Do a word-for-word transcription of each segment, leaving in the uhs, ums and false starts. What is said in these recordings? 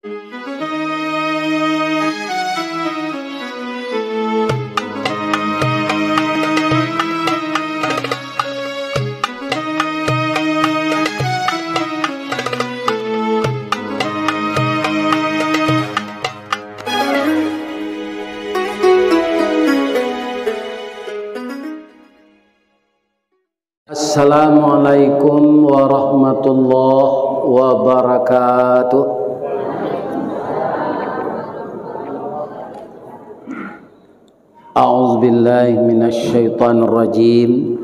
Assalamualaikum warahmatullahi wabarakatuh. A'udzubillahi minasyaitonirrajim.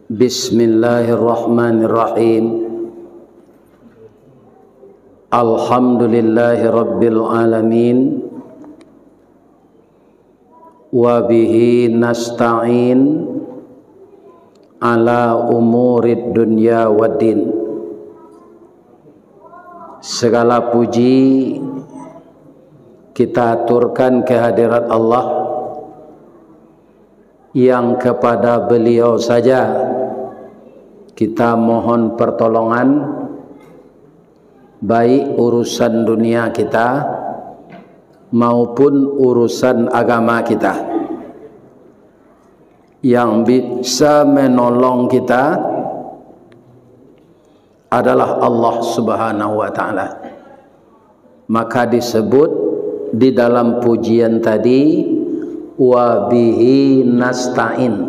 Bismillahirrahmanirrahim. Alhamdulillahirabbil alamin. Wa bihi nasta'in ala umurid dunya waddin. Segala puji kita aturkan kehadirat Allah, yang kepada Beliau saja kita mohon pertolongan, baik urusan dunia kita maupun urusan agama kita. Yang bisa menolong kita adalah Allah Subhanahu wa Ta'ala. Maka disebut di dalam pujian tadi, "Wa bihi nasta'in,"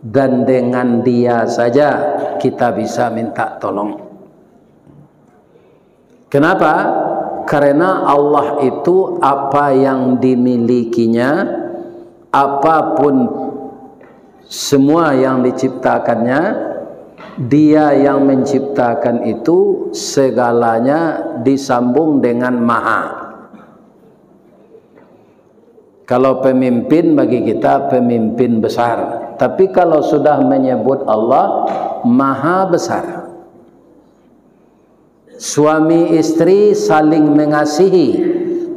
dan dengan Dia saja kita bisa minta tolong. Kenapa? Karena Allah itu, apa yang dimilikinya, apapun, semua yang diciptakannya, Dia yang menciptakan itu, segalanya disambung dengan maha. Kalau pemimpin, bagi kita pemimpin besar, tapi kalau sudah menyebut Allah, maha besar. Suami istri saling mengasihi,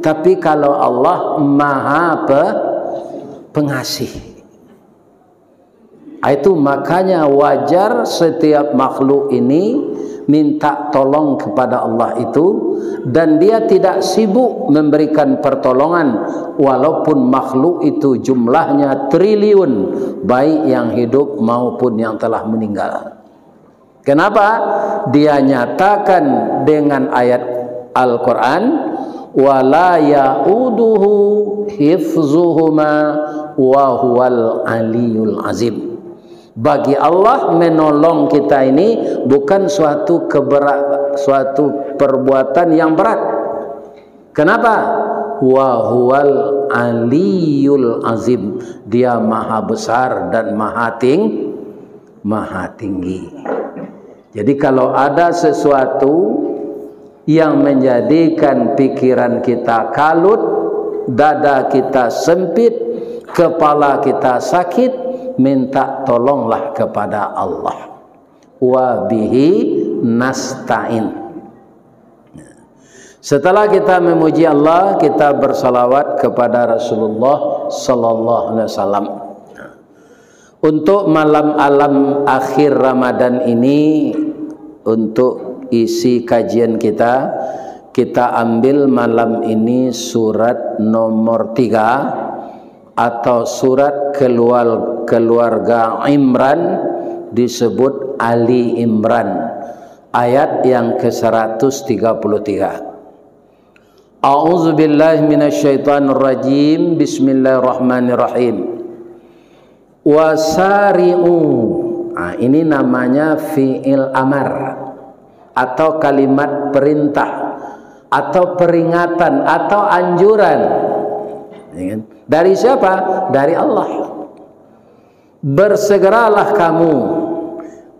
tapi kalau Allah maha pe-, pengasih. Itu makanya wajar setiap makhluk ini minta tolong kepada Allah itu, dan Dia tidak sibuk memberikan pertolongan, walaupun makhluk itu jumlahnya triliun, baik yang hidup maupun yang telah meninggal. Kenapa? Dia nyatakan dengan ayat Al-Quran, "Wa la ya'uduhu hifzuhuma wa huwal aliyul azim." Bagi Allah, menolong kita ini bukan suatu kebera-, suatu perbuatan yang berat. Kenapa? "Wa huwal aliyul azim." Dia maha besar dan maha ting-, maha tinggi. Jadi, kalau ada sesuatu yang menjadikan pikiran kita kalut, dada kita sempit, kepala kita sakit, minta tolonglah kepada Allah. "Wa bihi nasta'in." Setelah kita memuji Allah, kita bersalawat kepada Rasulullah sallallahu alaihi wasallam. Untuk malam alam akhir Ramadan ini, untuk isi kajian kita, kita ambil malam ini surat nomor tiga, atau surat keluar-, keluarga Imran, disebut Ali Imran, ayat yang ke seratus tiga puluh tiga. A'udzubillahi minasyaitonirrajim. Bismillahirrahmanirrahim. "Wasari'u." Ah, ini namanya fi'il amar, atau kalimat perintah, atau peringatan, atau anjuran. Ya kan? Dari siapa? Dari Allah. "Bersegeralah kamu,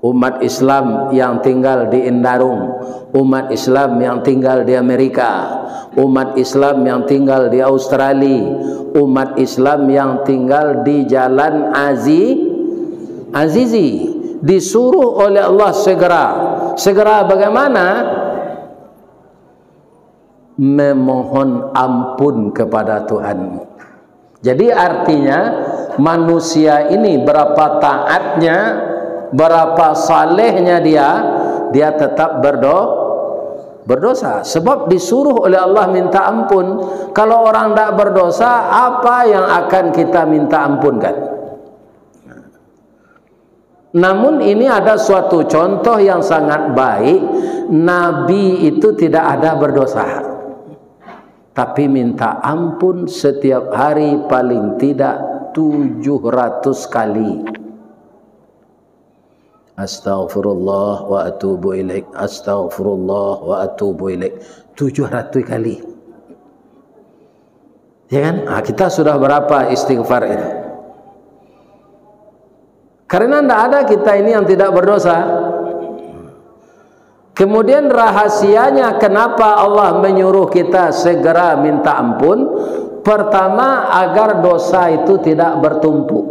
umat Islam yang tinggal di Indarung, umat Islam yang tinggal di Amerika, umat Islam yang tinggal di Australia, umat Islam yang tinggal di Jalan Azi-, Azizi." Disuruh oleh Allah segera. Segera bagaimana? Memohon ampun kepada Tuhanmu. Jadi, artinya, manusia ini berapa taatnya, berapa salehnya dia, dia tetap berdo-, Berdosa, sebab disuruh oleh Allah minta ampun. Kalau orang ndak berdosa, apa yang akan kita minta ampunkan? Namun, ini ada suatu contoh yang sangat baik. Nabi itu tidak ada berdosa, tapi minta ampun setiap hari paling tidak tujuh ratus kali. Astaghfirullah wa atubu ilaik, astaghfirullah wa atubu ilaik, tujuh ratus kali. Ya kan? Ah, kita sudah berapa istighfar itu? Karena ndak ada kita ini yang tidak berdosa. Kemudian, rahasianya kenapa Allah menyuruh kita segera minta ampun? Pertama, agar dosa itu tidak bertumpuk.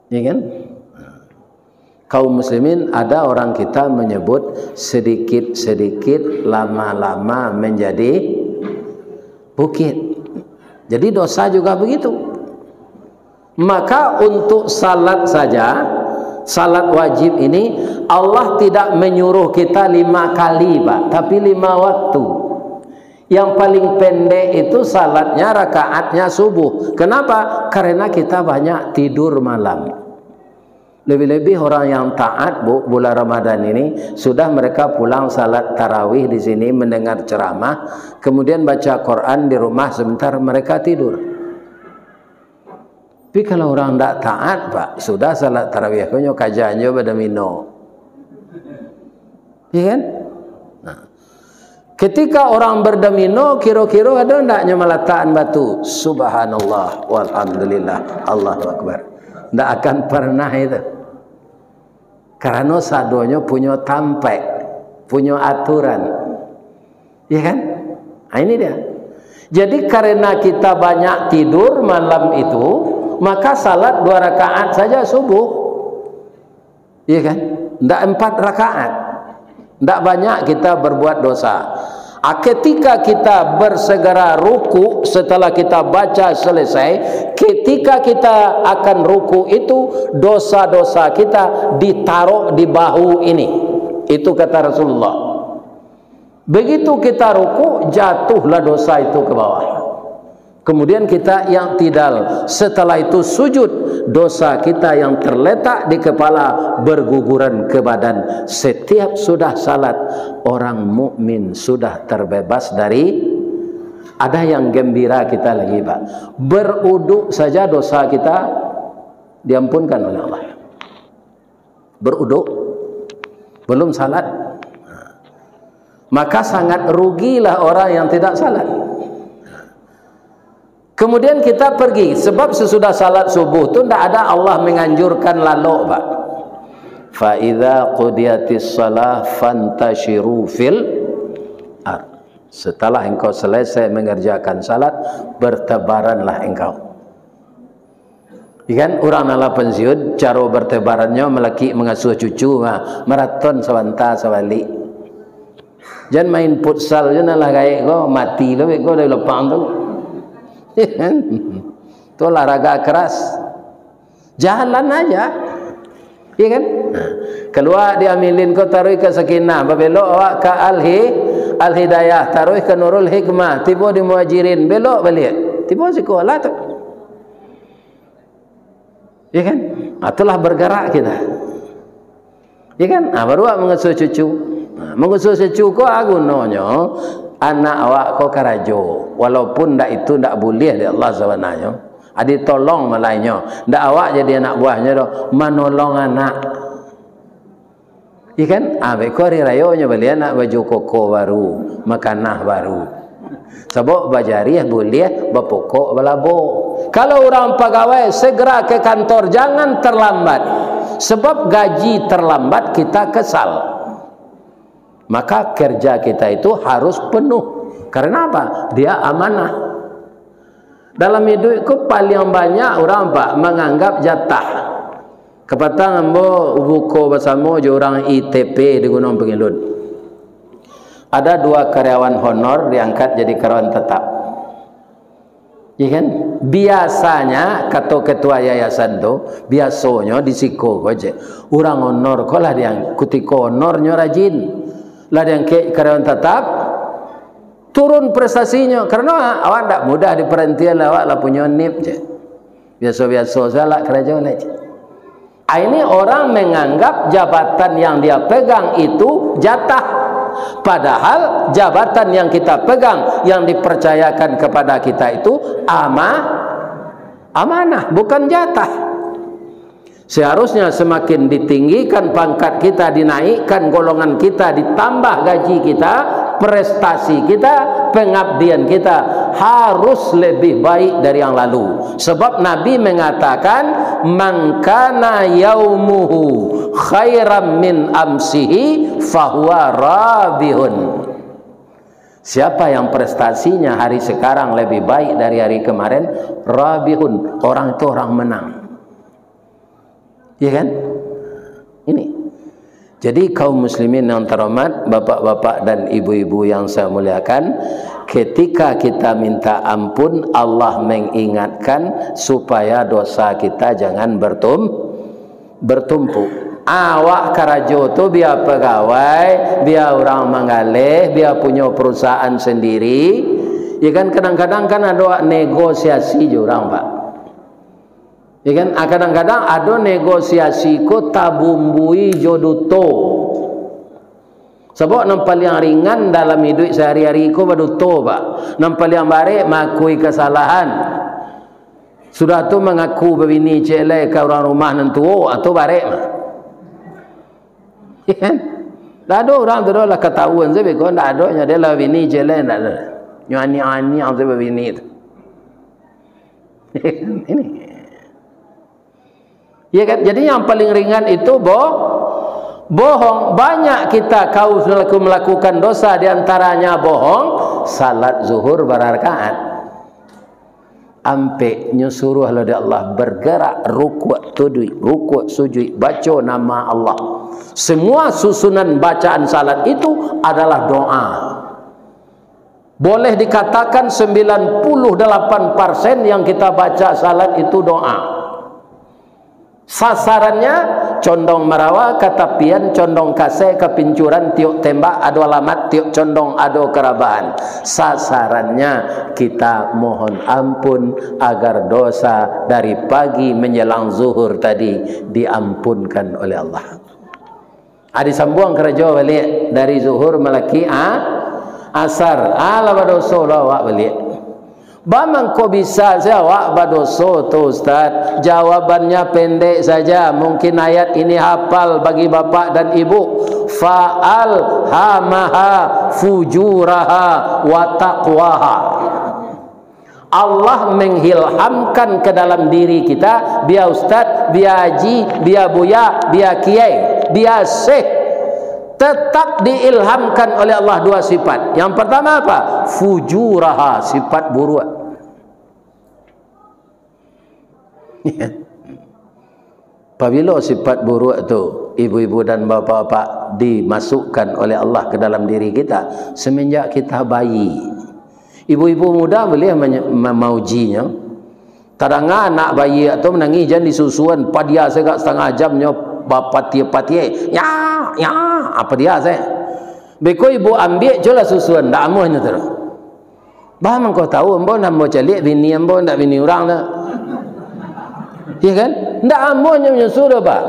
Ya kan? Kaum muslimin, ada orang kita menyebut, sedikit-sedikit, lama-lama menjadi bukit. Jadi, dosa juga begitu. Maka, untuk salat saja, salat wajib ini, Allah tidak menyuruh kita lima kali, Pak, tapi lima waktu. Yang paling pendek itu salatnya, rakaatnya subuh. Kenapa? Karena kita banyak tidur malam. Lebih-lebih orang yang taat, Bu, bulan Ramadan ini, sudah mereka pulang salat tarawih di sini, mendengar ceramah, kemudian baca Quran di rumah sebentar, mereka tidur. Tapi kalau orang ndak taat, Pak, sudah salat tarawih ko nyo kaja nyo badomino. Ya kan? Nah, ketika orang berdomino, kiro-kiro ado ndak nyo malatakan batu? Subhanallah, walhamdulillah, Allahu Akbar. Ndak akan pernah itu. Karano sadonyo punyo tampek, punyo aturan. Ya kan? Nah, ini dia. Jadi, karena kita banyak tidur malam itu, maka salat dua rakaat saja subuh. Iya kan? Ndak empat rakaat. Ndak banyak kita berbuat dosa. Ah, ketika kita bersegera ruku, setelah kita baca selesai, ketika kita akan ruku itu, dosa-dosa kita ditaruh di bahu ini. Itu kata Rasulullah. Begitu kita ruku, jatuhlah dosa itu ke bawah. Kemudian kita i'tidal, setelah itu sujud, dosa kita yang terletak di kepala berguguran ke badan. Setiap sudah salat, orang mukmin sudah terbebas dari, ada yang gembira kita lagi, Pak. Beruduk saja dosa kita diampunkan oleh Allah. Beruduk, belum salat. Maka sangat rugilah orang yang tidak salat. Kemudian kita pergi, sebab sesudah salat subuh tu ndak ada Allah menganjurkan lalok, Pak. "Fa idza qudiyatis shalah fantashiru fil ard." Setelah engkau selesai mengerjakan salat, bertebaranlah engkau. Ikan urang nan lah pensiun, caro bertebarannyo malakik mangasuah cucu, ha, maraton sabanta sabalik. Jan main futsal jo nan lah gaek ko, mati lo beko dari lapang tu. Kan? Tu olahraga keras. Jalan aja. Iya kan? Nah, kalua di Amilin ko taruih ka Sakinah, babelok awak ka Al-Hi-, Al-Hidayah, taruih ka Nurul Hikmah, tibo di Muhajirin, belok baliak. Tibo sikolah tu. Ya kan? Ah, itulah bergerak kita. Ya kan? Ah, baru awak mangasuh cucu. Ah, mangasuh cucu ko, ah, gunonyo anak awak ko karajo. Walaupun ndak, itu ndak buliah dek Allah sabananyo. Ah, ditolong malah inyo. Ndak awak jadi anak buahnyo doh, manolong anak. Iya kan? Ah, beko hari rayo nyo bali anak baju koko baru, makanah baru. Sabab bajariah buliah, bapokok balabo. Kalau urang pagawai, segera ke kantor, jangan terlambat. Sebab gaji terlambat, kita kesal. Maka kerja kita itu harus penuh. Karena apa? Dia amanah. Dalam iduik ko paliang banyak urang, Pak, manganggap jatah. Kapatang ambo buko basamo jo urang I T P di Gunuang Pangilun. Ada dua karyawan honor diangkat jadi karyawan tetap. Iya kan? Biasanya, kato ketua yayasan tu, biasonyo di siko ko je. Urang honor ko lah diang-, kutiko honornyo rajin. Lah diangkek karyawan tatap, turun prestasinyo. Karano awak ndak mudah diparantian, awak lah punyo nip je. Biaso-biaso sajo lah karajo lah je. Ah, ini orang menganggap jabatan yang dia pegang itu jatah. Padahal jabatan yang kita pegang, yang dipercayakan kepada kita itu ama-, amanah, bukan jatah. Seharusnya semakin ditinggikan pangkat kita, dinaikkan golongan kita, ditambah gaji kita, prestasi kita, pengabdian kita harus lebih baik dari yang lalu. Sebab Nabi mengatakan, "Man kana yaumuhu khairan min amsihi fahuwa rabihun." Siapa yang prestasinya hari sekarang lebih baik dari hari kemarin, rabihun, orang itu orang menang. Iya kan? Ini. Jadi, kaum muslimin yang terhormat, bapak-bapak dan ibu-ibu yang saya muliakan, ketika kita minta ampun, Allah mengingatkan supaya dosa kita jangan bertum-, bertumpuk. Awak karajo tu, bia pegawai, bia urang manggaleh, bia punyo perusahaan sendiri, ya kan, kadang-kadang kan ado negosiasi jo urang, Pak. Ya kan? Ah, kadang-kadang ado negosiasi ko tabumbui jo duto. Sabab nan paliang ringan dalam iduik sahari-hari ko baduto, Pak. Nan paliang barek maakui kasalahan. Sudah tu mangaku babini ciek lai ka urang rumah nan tuo, atau barek mah. Ya kan? Ndak ado urang tu doh lah katahuan sabe ko, ndak ado nyo, dia lah babini ciek lai, ndak ado. Nyo aniang-aniang sabe babini tu. Ini. Ya kan? Jadi yang paling ringan itu bo-, bohong. Banyak kita kaum melaku-, melakukan dosa, di antaranya bohong. Salat zuhur bara rakaat? Ampek, nyo suruah lo dek Allah bergerak, rukuk tuduik, rukuk sujuik, baco nama Allah. Semua susunan bacaan salat itu adalah doa. Boleh dikatakan sembilan puluh delapan persen yang kita baca salat itu doa. Sasarannya, condong marawa ka tapian, condong kasek ka pincuran, tiok tembak ado alamat, tiok condong ado karabahan. Sasarannya, kita mohon ampun agar dosa dari pagi menjelang zuhur tadi diampunkan oleh Allah. Ah, disambuang karajo baliak dari zuhur malaki, ah, asar. Ah, lah badoso lo awak baliak. Ba mangko bisa se awak badoso tu, Ustaz? Jawabannyo pendek saja. Mungkin ayat ini hafal bagi bapak dan ibu. "Fa'alhamaha fujuraha wa taqwaha." Allah mengilhamkan ke dalam diri kita, bia ustaz, bia haji, bia buya, bia kiai, bia syekh, tetap diilhamkan oleh Allah dua sifat. Yang pertama apa? Fujuraha, sifat buruk. Pabilo sifat buruk tu, ibu-ibu dan bapak-bapak, dimasukkan oleh Allah ke dalam diri kita semenjak kita bayi. Ibu-ibu muda boleh menye-, ma-, maujinyo. Tadanga anak bayi tu manangih, jan disusuan, padiah se agak satangah jam nyo bapatie-patie. Nya, nya, apa dia se? Beko ibu ambiak, culah susuan, ndak amuah nyo tu. Bah, mangko tahu ambo nan ambo caliak bini ambo, ndak bini urang tu. Ya kan? Ndak amuah nyo manyusu doh, Pak.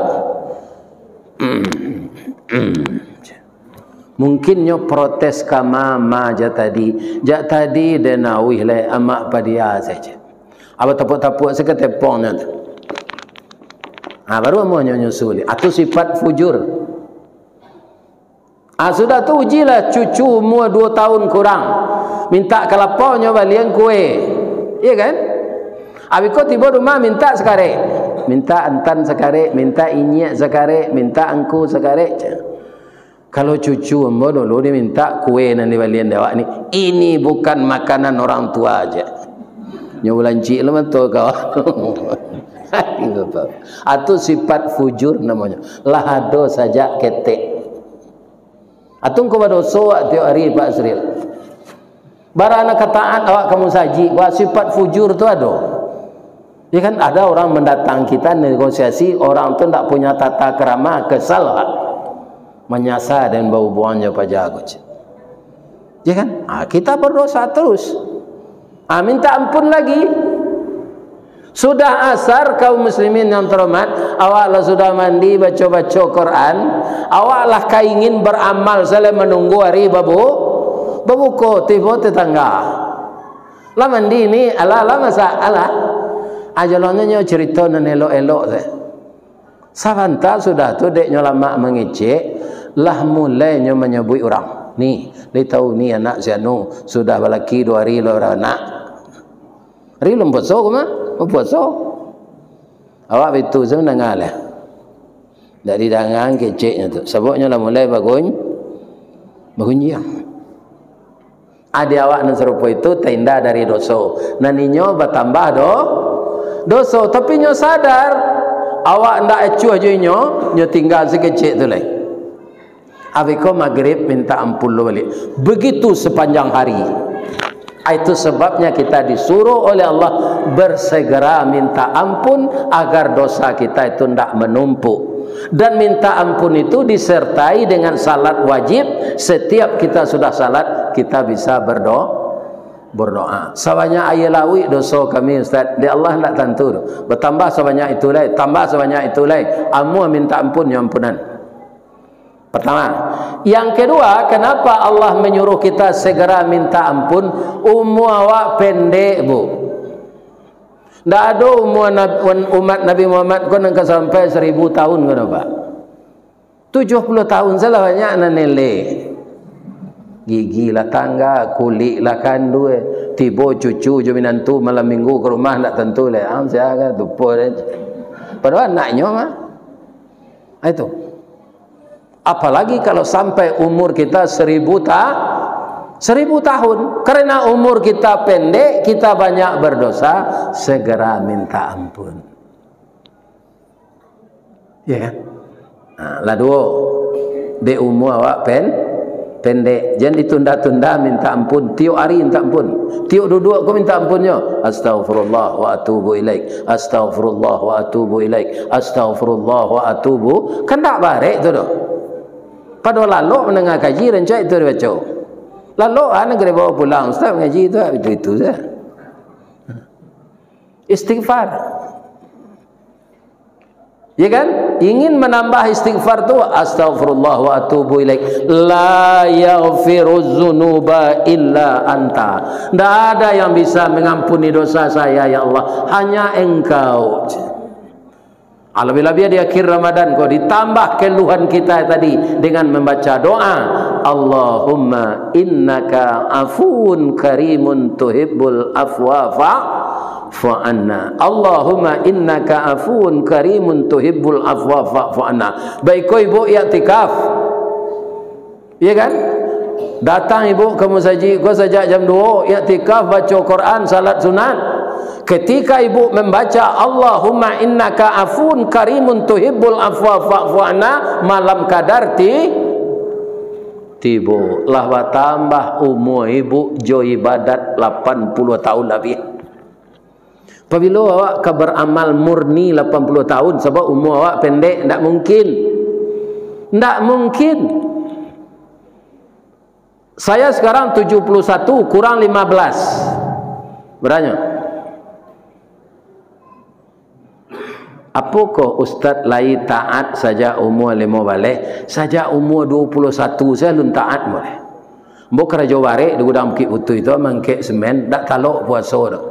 Mungkin nyo protes ka mama ja tadi. Jak tadi den auih lai, amak padia saja. Abah tapuak-tapuak se ka tepongnyo tu. Ha, baru amuah nyo nyusu lai. Atu sifat fujur. Ah, sudah tu ujilah cucu umua duo tahun kurang. Mintak ka lapau nyo balian kue. Iya kan? Abih ko tibo rumah mintak sakarek. Mintak antan sakarek, mintak inyiak sakarek, mintak angku sakarek. Kalau cucu ambo dulu dimintak kue nan dibalian dek awak ni, ini bukan makanan orang tua aja. Nyo bulancik lo mato kawan. Atu sifat fujur namonyo. Lah ado sajak ketek. Atu ngko badoso awak tiok ari, Pak Asril. Bara nan ka taat awak ka musajik, wah, sifat fujur tu ado. Ya kan, ada orang mendatang kita negosiasi, orang tu ndak punya tata krama, kesal awak. Manyasa dan bahubuangan jo paja ko, cek. Ya kan? Ah, kita berdosa terus. Ah, minta ampun lagi. Sudah asar, kaum muslimin yang terhormat, awak lah sudah mandi, baco-baco Quran, awak lah kaingin beramal, salai manunggu ari babu-, babuko, tibo tetangga. Lah mandi ni, alah, lah masak, alah. Ajalonyo nyo cerita nan elok-elok se. Sabanta sudah tu, dek nyo lamak mangecek, lah mulai nyo manyabuik urang. Ni, lai tahu ni anak si anu, sudah balaki duo hari lah baranak. Ari lun puaso ko mah? Oh, puaso. Awak bitu se mandanga lah. Ndak didanga keceknyo tu. Sababnyo lah mulai bagun-, bagunjiang. Adi awak nan sarupo itu tainda dari doso. Nan inyo batambah do-, doso. Tapi nyo sadar, awak ndak acuah jo inyo, nyo tingga sakecek tu lai. Abih ko magrib minta ampun lo baliak. Begitu sepanjang hari. Ah, itu sebabnya kita disuruh oleh Allah bersegera minta ampun agar dosa kita itu ndak menumpuk. Dan minta ampun itu disertai dengan salat wajib. Setiap kita sudah salat, kita bisa berdo-, berdoa. Sabanyak aia lauik doso kami, Ustaz. Di Allah ndak tantu tu. Batambah sabanyak itu lai, tambah sabanyak itu lai. Amuah minta ampun, nyo ampunan. Pertama. Yang kedua, kenapa Allah menyuruh kita segera minta ampun? Umua awak pendek, Bu. Ndak ado umua Nab-, umat Nabi Muhammad ko nan ka sampai saribu tahun ko, Pak. Tujuah puluah tahun salah banyak nan elek. Gigi lah tangga, kulik lah kandua. Tibo cucu jo minantu malam minggu ka rumah, ndak tantu lai. Ah, sia ka tupo deh. Padahal anaknyo mah. Ah, itu. Apalagi kalau sampai umur kita seribu ta-, seribu tahun. Karena umur kita pendek, kita banyak berdosa, segera minta ampun. Ya kan? Nah, lah duo. Dek umua awak pen-, pendek. Jan ditunda-tunda minta ampun. Tiok ari minta ampun. Tiok duduak ko minta ampunnyo. Astaghfirullah wa atubu ilaik. Astaghfirullah wa atubu ilaik. Astaghfirullah wa atubu. Kan ndak barek tu doh. Pado lalok mandanga kaji, rancak itu dibaco. Lalok, ah, nan ka dibawa pulang, ustaz mangaji tu, ah, itu-itu saja. Istighfar. Ya kan? Ingin menambah istighfar tu, "Astaghfirullah wa atubu ilaik. La yaghfiruz dzunuba illa anta." Ndak ada yang bisa mengampuni dosa saya, ya Allah. Hanya Engkau. Ah, lebih-lebih di akhir Ramadan ko, ditambah keluhan kita tadi dengan membaca doa, "Allahumma innaka afuwun karimun tuhibbul afwa fa'fu anna. Allahumma innaka afuwun karimun tuhibbul afwa fa'fu anna." Baik ko ibu iktikaf. Iya kan? Datang ibu ka musajik ko sajak jam duo, iktikaf, baco Quran, salat sunat. Ketika ibu membaca, "Allahumma innaka afuwun karimun tuhibbul afwa fa'fu anna," malam kadar ti-, tibo. Lah batambah umua ibu jo ibadat lapan puluah tahun labiah. Pabilo awak ka baramal murni lapan puluah tahun, sabab umua awak pendek? Ndak mungkin. Ndak mungkin. Saya sekarang tujuh puluh satu kurang lima belas. Baranyo? Apokoh ustaz lai taat sajak umua limo baleh, sajak umua duo puluah satu sajo alun taat mulai? Ambo karajo barek di Gudang Bukik Putuih tu, mangkek semen, dak talok puaso tu.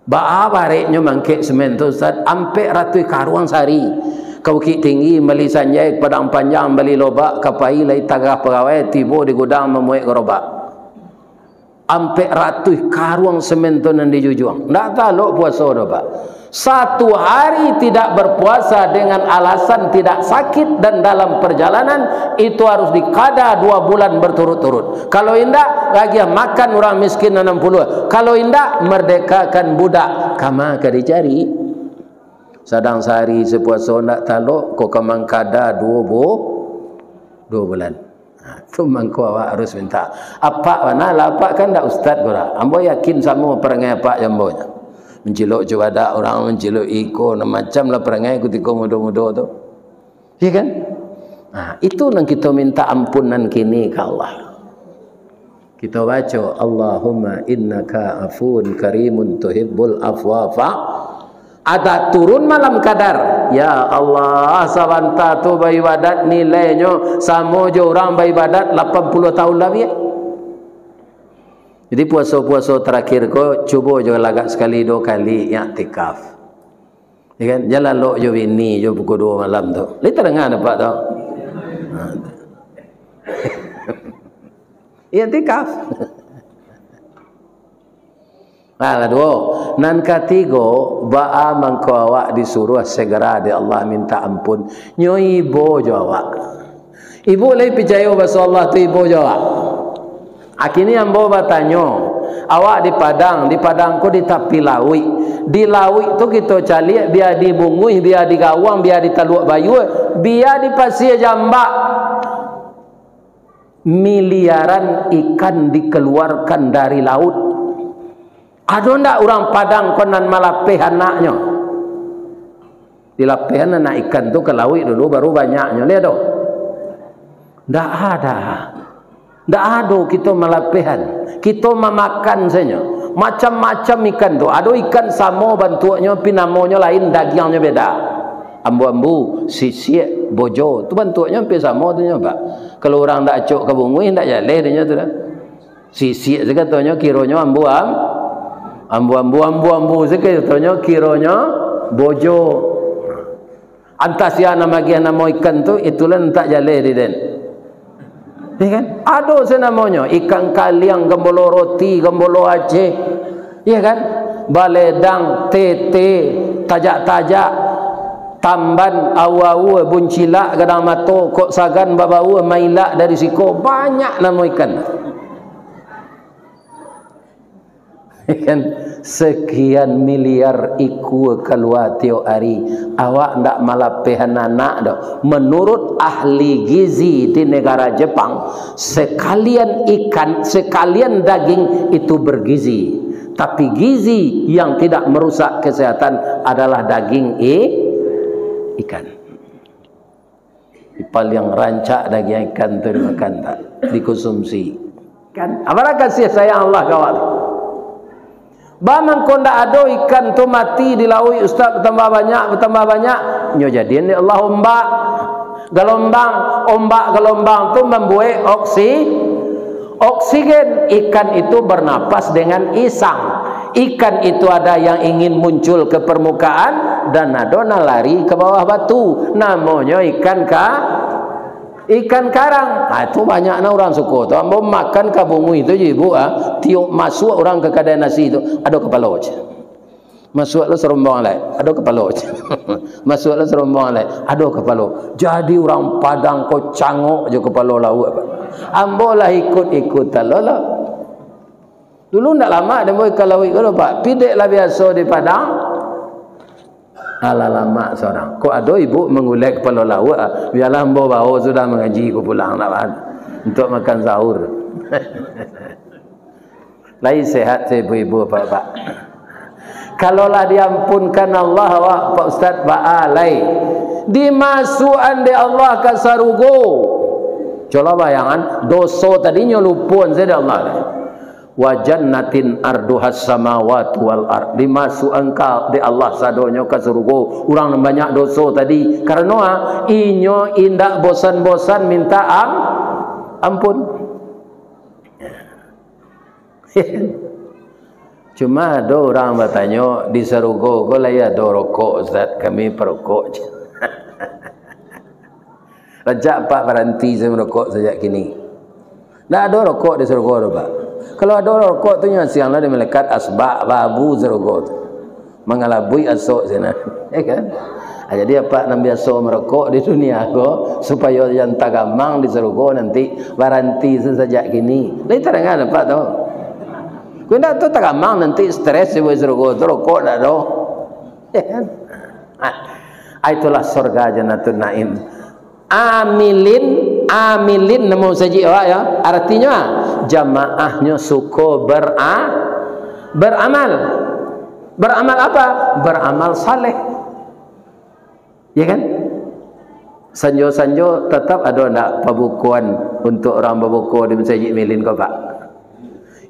Baa bareknyo mangkek semen tu, Ustaz? Ampek ratuih karuang sahari. Ka Bukik Tinggi, mambali sanjai, ka Padang Panjang, mambali lobak, ka pai lai tagah pagawai, tibo di gudang mamuek garobak. Ampek ratuih karuang semen tu nan dijujuang. Ndak talok puaso doh, Pak. Satu hari tidak berpuasa dengan alasan tidak sakit dan dalam perjalanan, itu harus dikada dua bulan berturut-turut. Kalau indak, agiah makan urang miskin anam puluah. Kalau indak, merdekakan budak. Kama ka dicari? Sadang sahari sapuaso ndak talok, ko ka mangkada duo bu-, duo bulan. Ha, tu mangko awak harus minta. Apak bana lah, apak kan ndak ustaz ko lah. Ambo yakin samo parangai apak jo ambo nyo. Mancilok cubadak urang, mancilok iko, nan macam lah parangai kutiko mudo-mudo tu. Iya kan? Nah, itu nan kito minta ampun nan kini ka Allah. Kito baco, "Allahumma innaka afuwun karimun tuhibbul afwa fa-," Ada turun malam kadar. Ya Allah, sabanta tu baibadat nilainyo samo jo urang baibadat lapan puluah tahun labiah. Jadi puaso-puaso tarakhir ko, cubo jo lagak sakali duo kali iktikaf. Ya kan? Jan lalok jo bini jo pukul duo malam tu. Lai tadanga dek Apak tu? Ha. Iktikaf. Nah, lah duo. Nan katigo, baa mangko awak disuruah segera dek Allah minta ampun? Nyo ibo jo awak. Ibo lai picayo baso Allah tu ibo jo awak? Akini ambo batanyo, awak di Padang, di Padang ko di tapi lauik. Di lauik tu kito caliak, bia di Bunguih, bia di Gawang, bia di Taluak Bayua, bia di Pasia Jambak. Miliaran ikan dikaluarkan dari laut. Ado ndak urang Padang ko nan malapeh anaknyo? Dilapehan anak ikan tu ka lauik dulu, baru banyaknyo, lai ado? Ndak ada. Ndak ado kito malapehan. Kito mamakan sajo. Macam-macam ikan tu. Ado ikan samo bantuaknyo, pi namonyo lain, dagiangnyo beda. Ambu-ambu, sisiak, bojo. Tu bantuaknyo ampia samo tu nyo, Pak. Kalau urang ndak acok ka Bunguih, ndak jaleh dinyo tu dah. Sisiak sakatonyo kironyo ambu-am-, ambu-ambu, ambu-ambu sakatonyo kironyo bojo. Antah sia nan magiah namo ikan tu, itulah nan tak jaleh di den. Ya kan? Ado se namonyo, ikan kaliang, gambolo roti, gambolo Aceh. Ya kan? Baledang, tete, tajak-tajak, tamban, aua-aua, buncilak, gadang mato, kok sagan babaua, mailak dari siko, banyak namo ikan. Kan, sekian miliar ikua kalua tiok ari, awak ndak malapehan anak doh. Menurut ahli gizi di negara Jepang, sekalian ikan, sekalian daging itu bergizi. Tapi gizi yang tidak merusak kesehatan adalah daging i-, ikan. Paliang rancak dagiang ikan tu dimakan, tak dikonsumsi. Kan? Apalah kasih sayang Allah ka awak tu? Ba mangko ndak ado ikan tu mati di lauik, Ustaz, batambah banyak, batambah banyak. Nyo jadian dek Allah ombak, galombang, ombak galombang tu mambuek oksi-, oksigen. Ikan itu bernapas dengan isang. Ikan itu ada yang ingin muncul ke permukaan, dan ado nan lari ke bawah batu. Namonyo ikan ka-, ikan karang. Ha, tu banyak nah urang suko tu. Ambo makan ka Bunguih tu jo ibu, ah. Tiok masuak urang ka kadai nasi tu, ado kapalo je. Masuak lo sarombongan lai, ado kapalo je. Masuak lo sarombongan lai, ado kapalo. Jadi urang Padang ko cangok jo kapalo lauak, Pak. Ambo lah ikut-ikutan lo lah. Dulu ndak lamak dek ambo ikan lauik ko doh, Pak. Pidek lah biaso di Padang. Alah lamak surang. Kok ado ibu manggulek kapalo lauak, ah, bialah ambo bao sudah mangaji ko pulang nak, Pak. Untuak makan sahur. Lai sehat se ibu-ibu, Pak-pak. Kalau lah diampunkan Allah awak, Pak Ustaz, baa lai. Dimasuakan dek Allah ka sarugo. Cubolah bayangan, doso tadi nyo lupoan se dek Allah. Wa jannatin arduhas samawati wal ard. Dimasuakan ka dek Allah sadonyo ka surugo. Urang nan banyak doso tadi. Karano, ah, inyo indak bosan-bosan minta am-, ampun. Cuma ado urang batanyo, "Di sarugo ko lai ado rokok, Ustaz? Kami parokok." Rancak Apak baranti sajo marokok sajak kini. Ndak ado rokok di sarugo tu, Pak. Kalau ado rokok tu, nyo asiang lah di malaikat asbak, babu sarugo tu. Mangalabuik asok sinan. Ya kan? Ah, jadi Apak nan biaso marokok di dunia ko, supayo jan tagamang di sarugo nanti, baranti sajak kini. Lai tadanga dek Apak tu? Kok indak tu tagamang nanti stres di sarugo tu, rokok ndak ado. Ya kan? Ah, itulah surga Jannatun Naim. Amilin, amilin namo masajik awak yo. Artinyo, ah, jamaahnyo suko bera-, beramal. Beramal apa? Beramal saleh. Ya kan? Sanjo-sanjo tatap ado ndak pabukoan untuak urang babuko di Masajik Milin ko, Pak?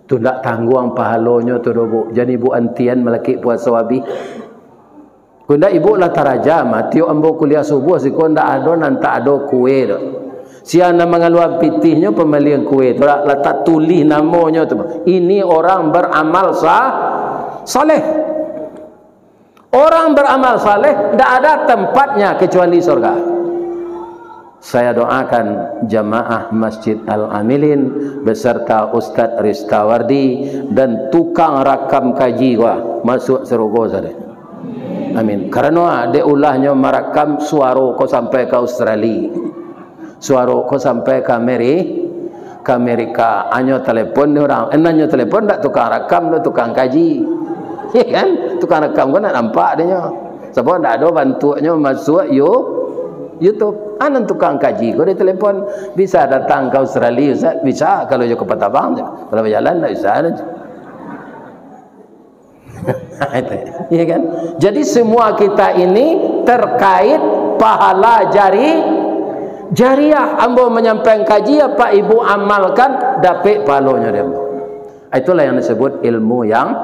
Tu ndak tangguang pahalonyo tu doh, Bu. Jan Ibu antian malakik puaso abih. Ko ndak Ibu lah tarajam, ah, tiok ambo kuliah subuah siko ndak ado nan tak ado kue tu. Sia nan mangalua pitihnyo pambalian kue tu, lah, lah tatulih namonyo tu. Ini orang beramal sa-, saleh. Orang beramal saleh ndak ada tempatnya kecuali surga. Saya doakan jamaah Masjid Al-Amilin beserta Ustadz Ristawardi dan tukang rakam kaji, wah, masuk surga sajo. Amin. Karano, ah, dek ulahnyo marakam suaro ko sampai ka Australia. Suaro ko sampai ka Ameri-, ka Amerika. Anyo telepon ni urang. Eh, nan nyo telepon ndak tukang rakam tu, tukang kaji. Iya kan? Tukang rakam ko ndak nampak dek nyo. Sabab ndak ado bantuaknyo masuak You-, YouTube. Ah, nan tukang kaji ko ditelepon. Bisa datang ka Australia, Ustaz? Bisa, kalau jo kapal tabang. Kalau bajalan, ndak bisa. Iya kan? Jadi semua kita ini terkait pahala jari-, jariah. Ambo manyampaikan kaji, apak ibu amalkan, dapek pahalonyo dari ambo. Itulah yang disebut ilmu yang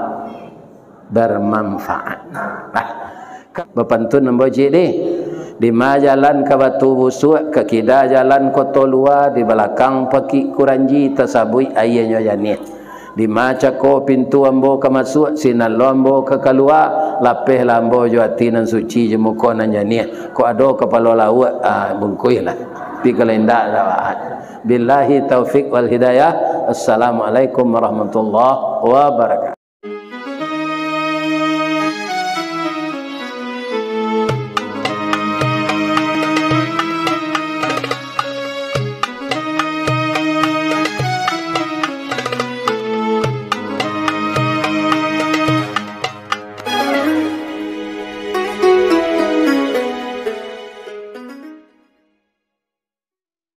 bermanfaat. Nah, bapantun ambo cik deh. Di ma jalan ka Batu Busuak, ka kida jalan Koto Lua, di balakang Pakik Kuranji, tasabuik aianyo janiah. Di ma cako pintu ambo ka masuak, sinan lo ambo ka kalua, lapehlah ambo jo ati nan suci, jo muko nan janiah. Kok ado kapalo lauak, ah, bungkuihlah. Tapi kalau indak, dak. Billahi taufik wal hidayah. Assalamualaikum warahmatullahi wabarakatuh.